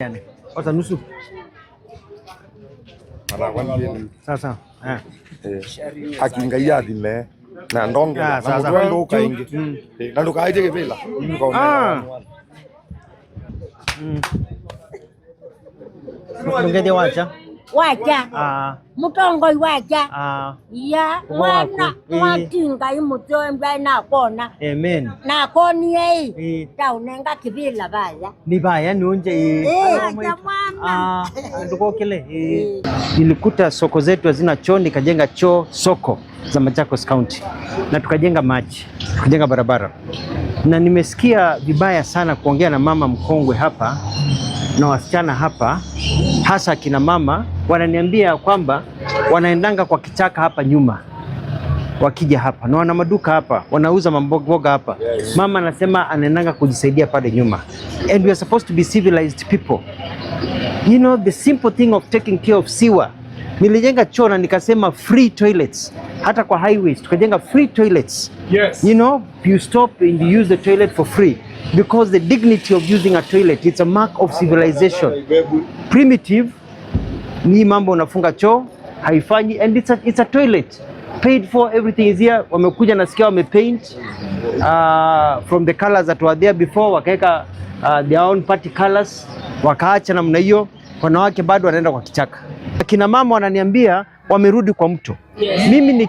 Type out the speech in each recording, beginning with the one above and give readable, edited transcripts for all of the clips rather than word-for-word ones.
Yani. Wacha nusu. Sasa. Eh. Akingai athime na ndonge Ah, na sasa. mutwe nduka ingi na ndukaite kivila. Ah. Ndungethia wacha. Wacha. Ah. Mutongoi wacha. Ah. Ya Ugo waku. mwana mwatinga imutombe nakona. Amen. Nakonie. Eh. Taunenga kivila vaya. Ni baya niunje. Wacha mwana. Ah, ndukokele. Eh. Nilikuta soko zetu hazina choo, nikajenga choo soko za Machakos County na tukajenga maji, tukajenga barabara, na nimesikia vibaya sana kuongea na mama mkongwe hapa na wasichana hapa, hasa akina mama wananiambia kwamba wanaendanga kwa kichaka hapa nyuma wakija hapa na wana maduka hapa, wanauza mamboga hapa. Mama anasema anaendanga kujisaidia pale nyuma, and we are supposed to be civilized people. The simple thing of taking care of sewer. Nilijenga choo na nikasema free toilets, hata kwa highways tukajenga free toilets. You stop and you use the toilet for free because the dignity of using a toilet, it's a mark of civilization. Primitive ni mambo unafunga choo haifanyi, and it's a toilet paid for, everything is here. Wamekuja nasikia wamepaint from the colors that were there before, wakaweka their own party colors, wakaacha namna hiyo. Wanawake bado wanaenda kwa kichaka. Akina mama wananiambia wamerudi kwa mto. Mimi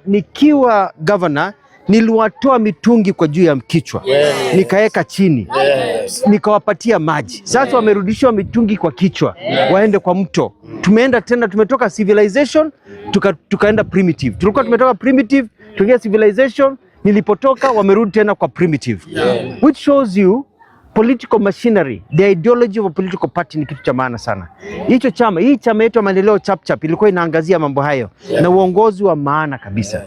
nikiwa governor niliwatoa mitungi kwa juu ya kichwa, nikaweka chini, nikawapatia maji. Sasa wamerudishiwa mitungi kwa kichwa, waende kwa mto. Tumeenda tena, tumetoka civilization tukaenda primitive. Tulikuwa tumetoka primitive tukaingia civilization. Nilipotoka wamerudi tena kwa primitive, which shows you political machinery, the ideology of a political party ni kitu cha maana sana. Hicho chama, hii chama yetu ya maendeleo Chapchap ilikuwa inaangazia mambo hayo na uongozi wa maana kabisa.